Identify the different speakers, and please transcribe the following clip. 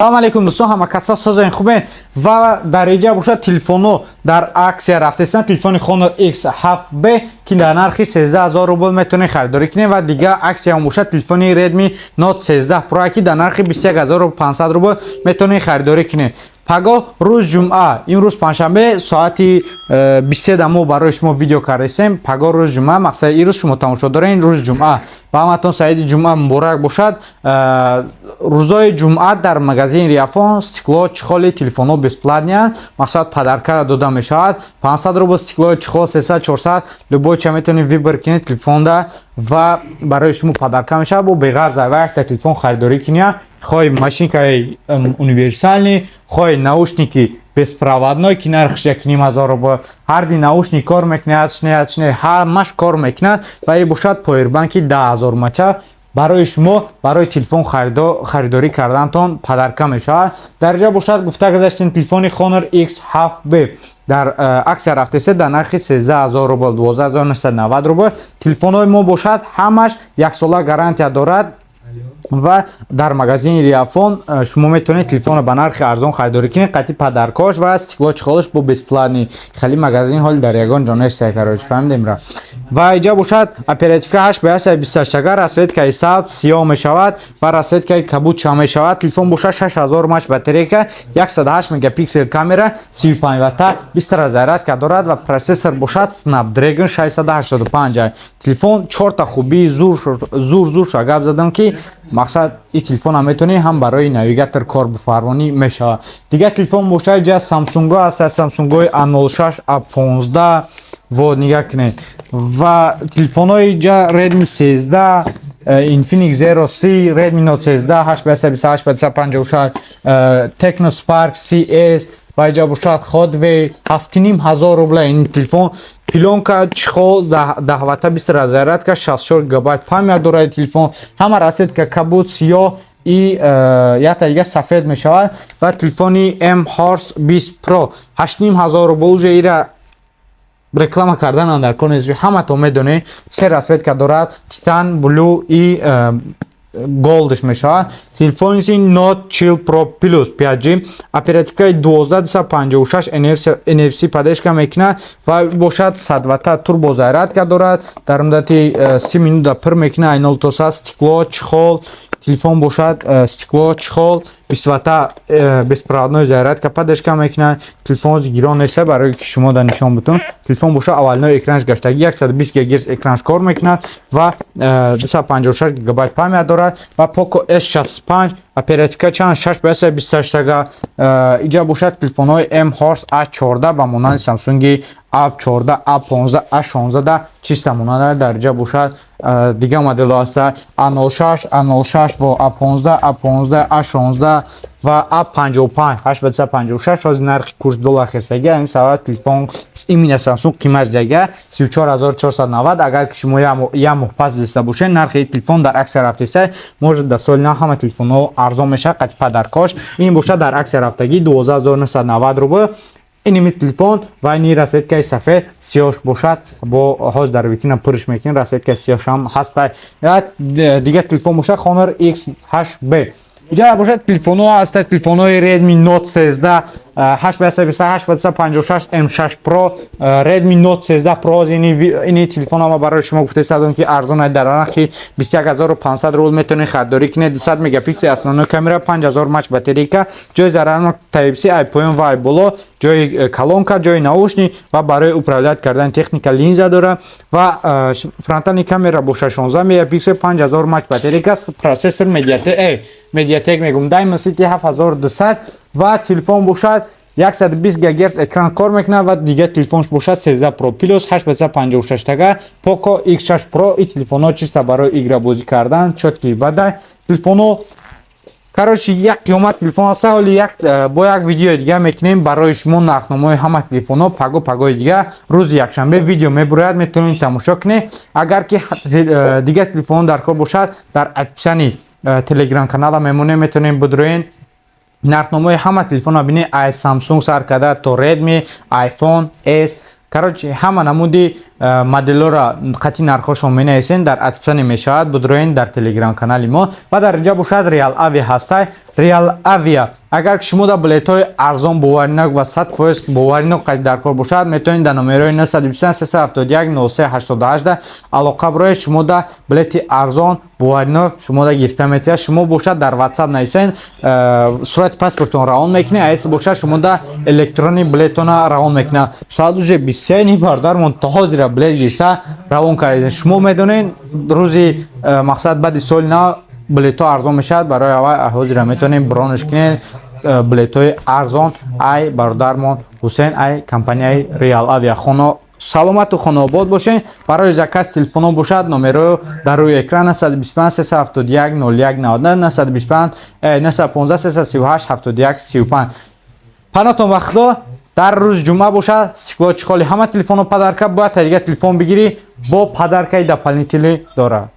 Speaker 1: Салом алейкум, дӯстон, ҳама касо созен, хубен? Ва дар инҷа бошад, телефонҳо дар аксия рафтесан. Телефони Honor X7B, ки дар нархи 13 000 рубл метавонед харидорӣ кунед. Ва дигар аксия бошад, телефони Redmi Note 13 Pro, ки дар нархи 21 500 рубл метавонед харидорӣ кунед. Пагоҳ рӯз ҷумъа, имрӯз панҷшанбе, соати 23 мо барои шумо видео кардесем. Пагоҳ рӯз ҷумъа, мақсади ирӯз шумо тамошо доред, рӯз ҷумъа. Ба ҳаматон саиди ҷумъа муборак бошад. Рӯзои ҷумъа дар магазини Риафон стекло, чехоли телефонҳо бесплатныянд, мақсад, подарка дода мешавад. 500 рубл стеклои чехол, 300, 400, любой ча метавонед выбор кунед телефонда ва барои шумо подарка мешавад. Бо беғарз ва якта телефон харидорӣ кунед, хоҳи машинкаи универсальный, хоҳи наушники беспроводной, ки нархш 1 500 рубл. Ҳарди наушник кор мекунад, шне ҳамаш кор мекунад. Ва и бошад повербанки 10 000 мача, барои шумо барои телефон харидорӣ кардантон подарка мешавад. Дар инҷа бошад, гуфта гузаштем, телефони Honor X7B дар аксия рафтесе, дар нархи 13 000 рубл, 12 990 рубл. Телефонҳои мо бошад, ҳамаш яксола гарантия дорад ва дар магазини Риафон шумо метавонед телефонро ба нархи арзон харидорӣ кунед, қати подаркош ва стекло, чехолаш бо бесплатный. Хеле магазин ҳоли дар ягон ҷо нест, короче, фаҳмидем ра. Ва инҷа бошад, оперативка 8 ба 128, расцветкаи сабз, сиёҳ мешавад ва расцветкаи кабудша мешавад. Телефон бошад, 6000 мАч батарейка, 108 мегапиксел камера, 35 ватта быстрая зарядка дорад ва процессор бошад Snapdragon 685. Телефон чорта хубии зур зур зур ша гап задам, ки мақсад, ин телефонам метавонӣ ҳам барои навигатор кор бифармонӣ мешавад. Дигар телефон бошад, ҷа Самсунго аст, Самсунгои A06, A15, вот, нигаҳ кунед. Ва телефонҳои ҷа Redmi 13, Infinix Zero C, Redmi Note 13, 8 ба 128 ба 256, Tecno Spark CS. Ва иҷа бошад, Hotway, 7500 рубла ин телефон, плёнка, чехол, 10 ватта быстрая зарядка, 64 гигабайт память дорад телефон. Ҳама расцветка кабуд, сиёҳ и якта дига сафед мешавад. Ва телефони M Horse 20 Pro, 8500 рубл. Уже ира реклама кардан дар кор нест, ҳаматон медонед. Се расцветка дорад: титан, blue и goldш мешавад. Телефони Note 40 Pro Plus 5G, оперативкаи 12 256, NFC поддержка мекунад ва бошад, 100 ватта турбо зарядка дорад, дар муддати 30 минута пур мекунад ай 0 то 100. Стекло, чехол телефон бошад, стекло, чехол, 20 ватта беспроводной зарядка поддержка мекунад. Телефон гирон нест, барои ки шумо да нишон бутун. Телефон бошад, аввалинои экранаш гаштаги, 120 ггц экранаш кор мекунад ва 256 гигабайт память дорад. Ва Poco S65, оперативка чанд, 6 ба 128 га. Иҷа бошад, телефонҳои M Horse A14, ба монанди Samsung A14, A15, A16 да чиста монанда. Дар иҷа бошад, дигар моделҳо ҳаста: A06, A06 ва A15, A15, A16 ва A55, 8 ба 256. Ҳозир нархи курс доллар хестага, ин сабаб телефон именно Samsung қимат дага, 34 490. Агар ки шумо як моҳ пас диста бошед, нархи телефон дар аксия рафтеста. Может, дар соли нав ҳама телефонҳо арзон мешавад қати подаркош. Ин бошад, дар аксия рафтагӣ, 12 990 рубл иними телефон. Ва ини расцветкаи сафед, сиёҳш бошад, бо ҳозир дар витрина пурш мекунем, расцветкаи сиёҳшам ҳаста. Дигар телефон бошад, Honor X8B. Иҷа бошад, телефонҳо ҳаста: телефонҳои Redmi Note 13, 8 ба 128 ба 256, M6 Pro, Redmi Note 13 Pro. Ини телефон ама барои шумо гуфта истодам, ки арзон аст, дар нархи 21 500 рубл метавонед харидорӣ кунед. 200 мегапиксел основной камера, 5000 мАч батарейка, ҷои заряднок Type-C ай поён ва ай боло, ҷои колонка, ҷои наушник ва барои управлять кардани техника линза дорад. Ва фронтальный камера боша, 16 мегапиксел, 5000 мАч батарейка, процессор MediaTek, MediaTek мегум, Dimensity 7200. Ва телефон бошад, 120 ГГц экран кор мекунад. Ва дигар телефонш бошад, 13 Pro Plus, 8 ба 56 тага, Poco X6 Pro. И телефонҳо чисто барои игра бозӣ кардан чёткий бада телефонҳо. Короче, як қиёмат телефон аст. Ҳоли як бо як видеои дига мекунем барои шумо, нархномаи ҳама телефонҳо. Паго, пагои дига, рӯзи якшанбе видео мебурояд, метавонед тамошо кунед. Агар ки дигар телефонҳо дар кор бошад, дар описании телеграм канала мемонем, метавонед бидроен, нархномаи ҳама телефонро бинед, ай Samsung сар карда то Redmi, iPhone S, короче, ҳама намуди. Моделҳоро қатъи нархҳошон менависем, дар описание мешавад. Будроен дар телеграм канали мо. Ва дар инҷа бошад, Реал Авиа ҳастай. Реал Авиа, агар ки шумо дар билетҳои арзон, боваринок ва 100% боваринок қайд дар кор бошад, метавонед дар номерои 923 371 03 88 алоқа бироед. Шумо да билети арзон, боваринок шумо да гирифта метавонад. Шумо бошад, дар WhatsApp нависен, сурати паспортон равон мекунед, а если бошад, шумо да электронный билетона равон мекунад. Соат уже 23 ним, бародармон то ҳозира билет гирифта равон кардед. Шумо медонед, рӯзи мақсад, баъди соли нав билетҳо арзон мешавад. Барои аввал ҳозира метавонем бронш кунед билетҳои арзон ай бародармон Ҳусейн, ай компанияи Реал Авиа. Хоно саломату хонаобод бошед. Барои заказ телефонҳо бошад, номеро дар рӯи экран: 925 371 01 99, 925 915 338 71 35. Панотон ба Худо. Дар рӯзи ҷумъа бошад, стекло, чехоли ҳама телефонҳо подарка. Бояд та дига телефон бигирӣ, бо подаркаи дополнительный дорад.